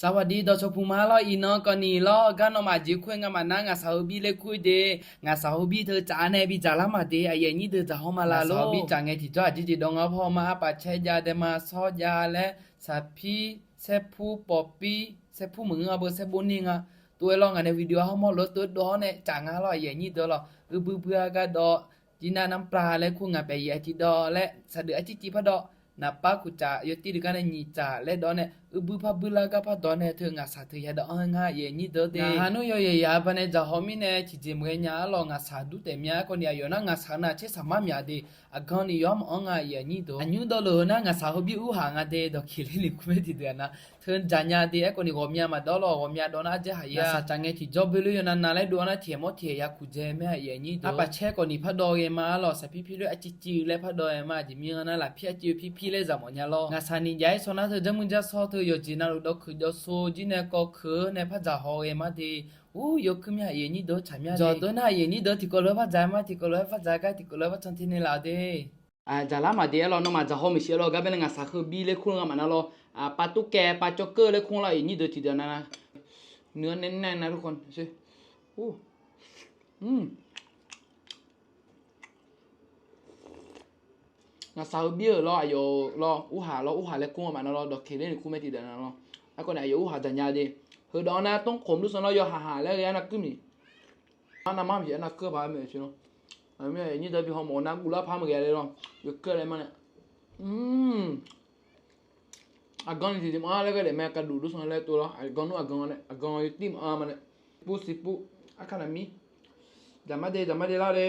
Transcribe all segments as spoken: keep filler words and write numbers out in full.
สวัสดี dawqcawq puq ma lawr. Iqnan kawvni lawr, gar nawmaf jeq kur-aer ngamaf nar ngaqshaq heubir laer kur-eu de. Ngaqshaq heubir teu tsaf-a nae bi dzaqlar maqde, aqyuif aqnyir deuq dzaqhaw ma laf lor. Ngaqshaq heubir tsaf ngae tiqjawr aqjeq jeq dawv nga paw ma. Arpaf caer jav daema shawr jav laer, saqpir, saerpur, pawqpir, saerpur maqngeur nga beu, saerpur ni nga. Tov-aer lawr, ngaq nae video-a hawmawr lof-aer tov-aer dawv-awr nae tsaf nga lawr, aqyuif aqnyir deuq lawr. Uibuir buir-a gar dawv, jirnar narpla laer kur ngaq paef yaef tiqdawv laer, saqdeuf arcirciv pardawv, naqpar kuqtsaf yawtir deuq gar nae nyiq tsaf laer dawv nae, uibuir par buir lar gar pardawv nae teu ngaqshaq teu yadawv-anr nga, aqyuif aqnyir deuq de. Ngaq ha nmr yawyaeq yaq ba nae dzaqhaw mirnae tiqjeq maqghae nya-ar lawr, ngaqshaq dur taef mya-ar kawvni aqyawf nar ngaqshaq-eu nar tser saqmar myaq de, aqgan ni yawr maqanr nga, aqyuif aqnyir deuq. Aqnyir dawvluf-eu nar ngaqshaq heubir urhaq nga de, dawqkeq ler ni kur mae tiqdeuq-aq nar. Teu dzaqnya de, aerkhawf ni ghawqmya maqdawr lawr, ghawqmya dawv nar arjaer haq-ir-a. Ngaqshaq tsaf ngae tiqjawr boe lof yawnav nav laer dov-awr nar tiqhaeq mawr tiqhaeq ya kuq dzae mae, aqyuif aqnyir deuq. Arpaf caer khawf ni pardawv ghae ma-ar lawr, saqpir pir lof arcirciv laer pardawv ghae ma, aqjeq mir-anr nar lafpir arcirciv pir pir laer zaq mawf nya lawr. Ngaqshaq ni jav-aer shaw nar teu jarmur jar shawr teu yawqjeq navluf dawvkeuq jawvsov jir nae kawv keuq-eu nae par dzaqhaw ghae ma de. Ur, yawkuir mya, aqyuif aqnyir deuq tsaq mya de. Dzawqdeuq nar aqyuif aqnyir deuq tiqkawv lof-aer par dzaq-aer ma, tiqkawv lof-aer par dzaq gar tiqkawv lof-aer par can te ni laf-eu de. Dzaqlar maqde-ar lawr, nawmaf dzaqhaw maeqshi-a lawr, gar bae nae ngaqshaq heubir laer kur-eu nga maf nar lawr. Pav tov kae pav cawv keuv laer kur lawr, aqyuif aqnyir deuq tiqdeuq nav nar. Nuiq-anr nae nar nar lor khawf. Ngaqshaq heubir-euq lawr, aqyawf-euq lawr, urhaq lawr, urhaq laer kur-eu maf nar lawr, dawqkeq ler ni kur mae tiqdeuq nav lawr. Aerkhawf ni aqyawf urhaq dzaqnya de. Heudawq-anr nar tmrkhof mr sanr lawr, yawhaq haq laer ghae-ar nar kuir miq. Arnav mar maqjeq arnav keuv paq-aer maeq siq lawr. Aqmir aqyuif aqnyir deuq bi hawmawf-eu nar guvlar par maqghae le lawr. Yawkeuv laer ma nae. Aqgan ni tiqjeq maqanr laer ghae daef mae, kaqduf dur sanr laer tov lawr. Aqgan nmr aqgan nae, aqgan yawtir maqanr ma nae. Pur siq pur. Arkanamir. Dzaqmar de, dzaqmar de lar de.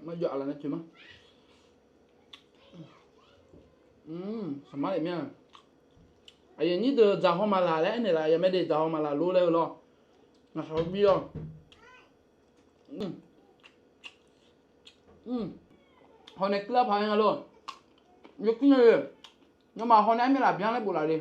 Marjawv aqlaf nar coeq ma. Saqmar daef mir-a. Aqyuif aqnyir deuq dzaqhaw maqlaq laer aernaeq laf, yamae de dzaqhaw maqlaq lor laer-eu lawr. Ngaqshaq heubir lawr. Hawnae kuirlar paq-aer nga lor. Yawkuir nya-eu. Nawmaf hawnae armyav laf byan laer bof laf le.